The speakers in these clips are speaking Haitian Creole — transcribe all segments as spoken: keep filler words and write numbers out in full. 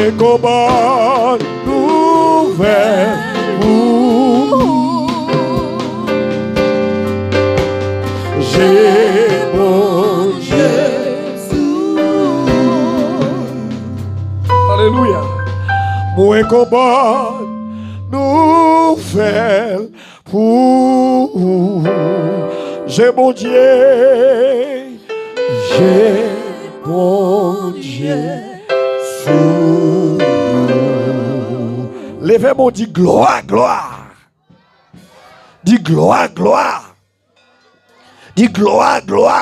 Mwen gon bòn nouvèl pou ou. Je Bondye sou ou. Alelouya. Mwen gon bòn nouvèl pou ou. Je Bondye, je Bondye sou ou. Leve men w, di glwa, glwa. Di glwa, glwa. Di glwa, glwa.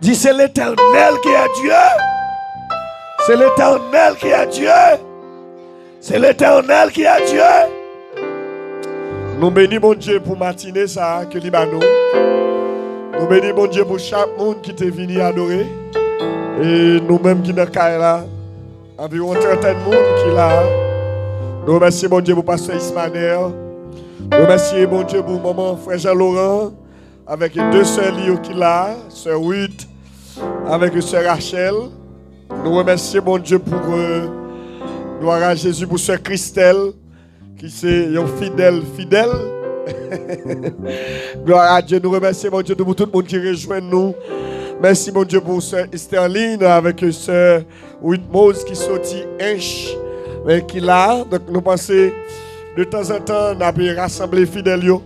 Di, c'est l'Éternel qui est Dieu. C'est l'Éternel qui est Dieu. C'est l'Éternel qui est Dieu. Nou beni Bondye pou matine sa a ke li ba nou. Nou beni Bondye pou chak moun ki te vini adore. E nou menm ki nan kay la, anviwon trantèn moun ki la. Nou remèsye Bondye pou pastè Ismaner. Nou remèsye Bondye pou manman frè Jean Laurent avèk de sè li yo ki la, sè Ruth avèk sè Rachel. Nou remèsye Bondye pou, euh, glwa a Jezi, pou sè Christelle, ki se yon fidèl fidèl. Glwa a Dye, nou remèsye Bondye tou pou tout moun ki rejwenn nou. Mèsi Bondye pou sè Esterline avèk sè Whitmose ki soti Ench, men ki la. Donk, nou panse de tanzantan n ap rasanble fidèl yo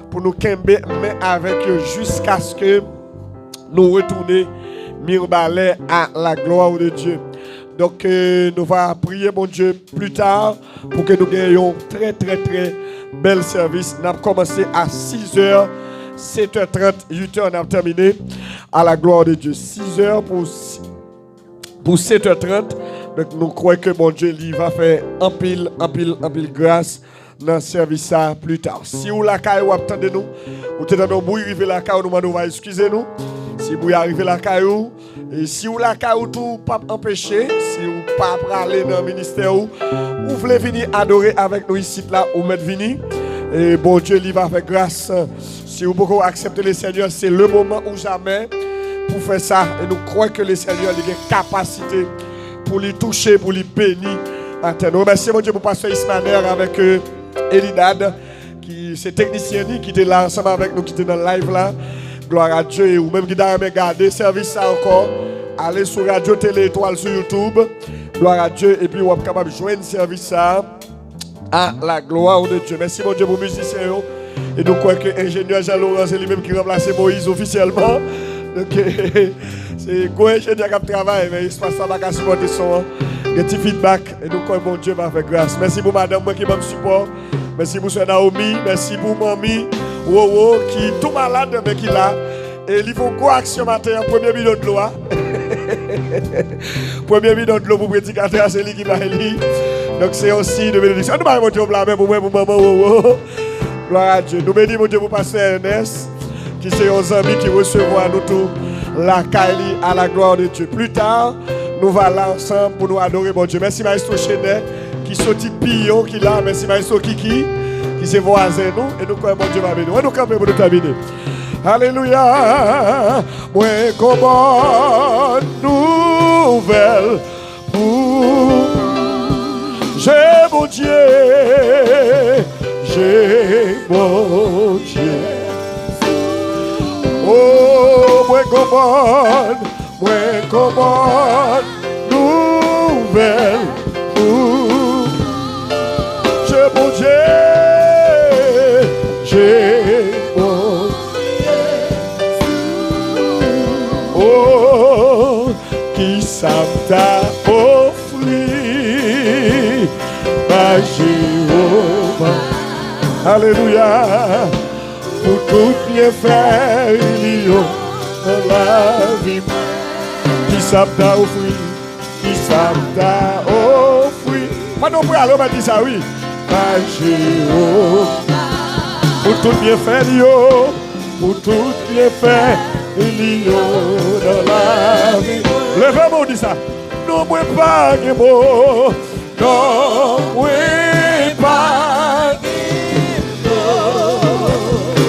pou nou kenbe men avèk yo jiskaske nou retounen Mirbalè, à la gloire de Dieu. Donk, euh, nou va priye Bondye pli ta pou ke nou gen yon trè, trè, trè bèl sèvis. N ap kòmanse a sizè, setè trant, uitè, n ap tèmine à la gloire de Dieu. Sizè pou, pou setè trant. Donk, nou kwè ke Bondye, li va fè anpil, anpil, anpil gras nan sèvis sa a pli ta. Si w lakay ou ap tande nou, ou te tande yon bri rive lakay ou, nou mande w va eskize nou. Si bri a rive lakay ou, e si w lakay ou tou, p ap anpeche, si w pa prale nan ministè ou, ou vle vini adore avèk nou isit la, ou mèt vini. E Bondye, li va fè gras. Si ou poko aksepte Lesenyè, se le moman ou jamè pou fè sa. E nou kwè ke Lesenyè, li gen kapasite pou li touche, pou li beni atè. Nou remèsye Bondye pou pastè Ismaner avèk, euh, Elidad, ki se teknisyen li, ki te la ansanm avèk nou, ki te nan live la. Glwa a Dye. E ou menm ki ta renmen gade sèvis sa ankò, ale sou Radyo Tele Etwal sou YouTube. Glwa a Dye. Epi w ap kapab jwenn sèvis sa. À la gloire de Dieu. Mèsi Bondye pou mizisyen yo. E nou kwè ke enjenyè Jean Laurent, se li menm ki ranplase Moïse ofisyèlman. Donk, se gwo enjenyè k ap travay, men espas la pa ka sipòte son an. Gen ti feedback. E nou kwè Bondye va fè gras. Mèsi pou madanm mwen ki ban m sipò. Mèsi pou sè Naomi. Mèsi pou manmi Roro ki tou malad, men ki la. E li fè yon gwo aksyon maten an, premye bidon dlo a. Premye bidon dlo pou predikatè a, se li ki bay li. Donk, se yon siy de benediksyon. Ann nou bay Bondye yon bra men pou mwen, pou manman Roro. Glwa a Dye. Nou beni Bondye pou pastè Ernest, ki se yon zanmi ki resevwa nou tou lakay li, à la gloire de Dieu. Pli ta, nou va la ansanm pou nou adore Bondye. Mèsi Maestro Chenet, ki soti Piyon, ki la. Mèsi Maestro Kiki, ki se vwazen nou. E nou kwè Bondye va beni w. Ann nou kanpe pou nou tèmine. Alelouya. Mwen gon bòn nouvèl pou je Bondye, je Bondye. O, mwen gon bòn, mwen gon bòn nouvèl pou je Bondye, je Bondye. O, kisa m ta ofri ba Jewova? Alelouya. Pou tout byenfè li yo nan lavi m. Kisa m ta ofri? Kisa m ta ofri? Pandan w prale, w mèt di sa, wi. Ba Jewova. Pou tout byenfè li yo. Pou tout byenfè li yo nan lavi m. Leve men w, di sa. Non, mwen pa gen mo. Non, mwen pa gen mo.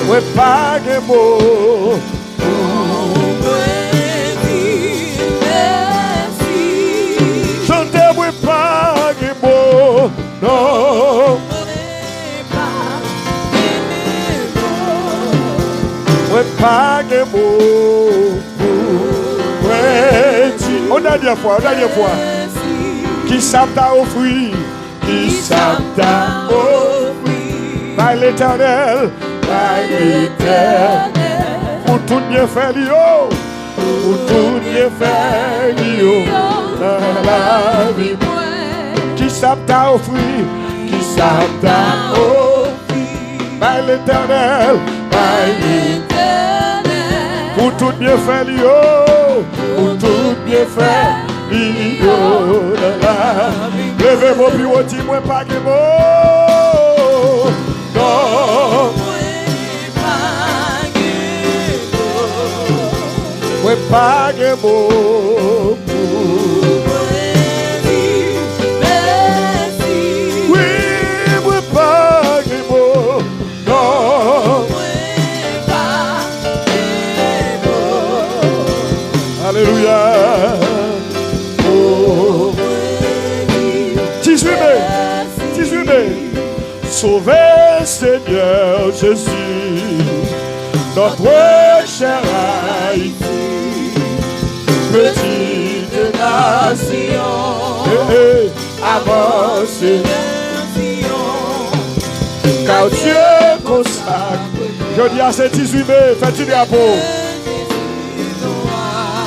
Mwen pa gen mo pou mwen di mèsi. Chante, mwen pa Pa gen mo pou mwen di. Yon dènyè fwa, yon dènyè fwa. Kisa m ta ofri? Kisa m ta ofri? Bay Letènèl, bay Letènèl. Pou tout byenfè li yo. Pou tout byenfè li yo nan lavi mwen. Kisa m ta ofri? Kisa m ta ofri? Bay Letènèl, bay Letènèl. Pou tout byenfè li yo, pou tout byenfè li yo nan lavi. Leve mo pi wo, di mwen pa gen mo. Non. Mwen pa gen mo pou mwen di mèsi. Wi, mwen pa gen mo. Non. Mwen pa gen mo. Alelouya. Oh. Dizuit me. Dizuit me. Sauvez, Seigneur Jésus, notre chère Haïti, petite nation. Eh, eh, avance, car Dieu consacre. Jodi a se dizuit me, fèt ti drapo.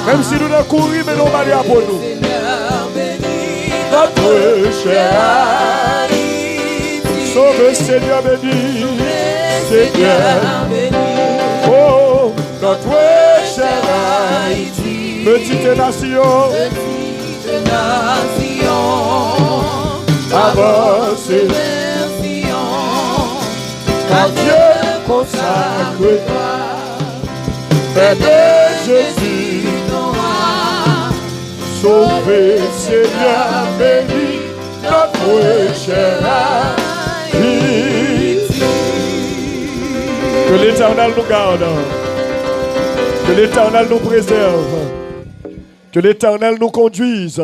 Menm si nou nan kouri, men nou ba drapo nou. Notre chère Haïti. Sauve, Seigneur, béni. Seigneur, béni. Oh, notre chère Haïti. Petite nation. Petite nation. Avance. Car Dieu consacre. Fè de Jezi non a. Sauve, Seigneur, béni notre chère Haïti. Que l'Éternel nous garde. Que l'Éternel nous préserve. Que l'Éternel nous conduise.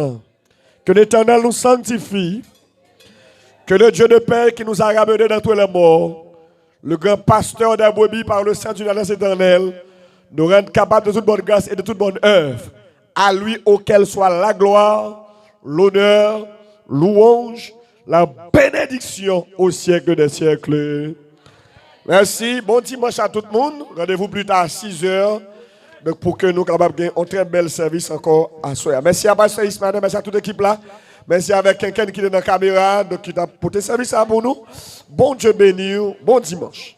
Que l'Éternel nous sanctifie. Que le Dieu de paix qui nous a ramenés d'entre les morts, le grand pasteur des brebis par le sang d'une alliance éternelle, nous rende capables de toute bonne grâce et de toute bonne œuvre. À lui auquel soit la gloire, l'honneur, louange, la bénédiction au siècle des siècles. Mèsi. Bon dimanch a tout moun. Randevou pli ta a sis è. Donk, pou ke nou kapab gen yon trè bèl sèvis ankò aswè a. Mèsi a pastè Ismaël, mèsi a tout ekip la. Mèsi avèk Kenken ki te nan kamera, donk, ki t ap pote sèvis sa pou nou. Bondye beni w. Bon dimanch.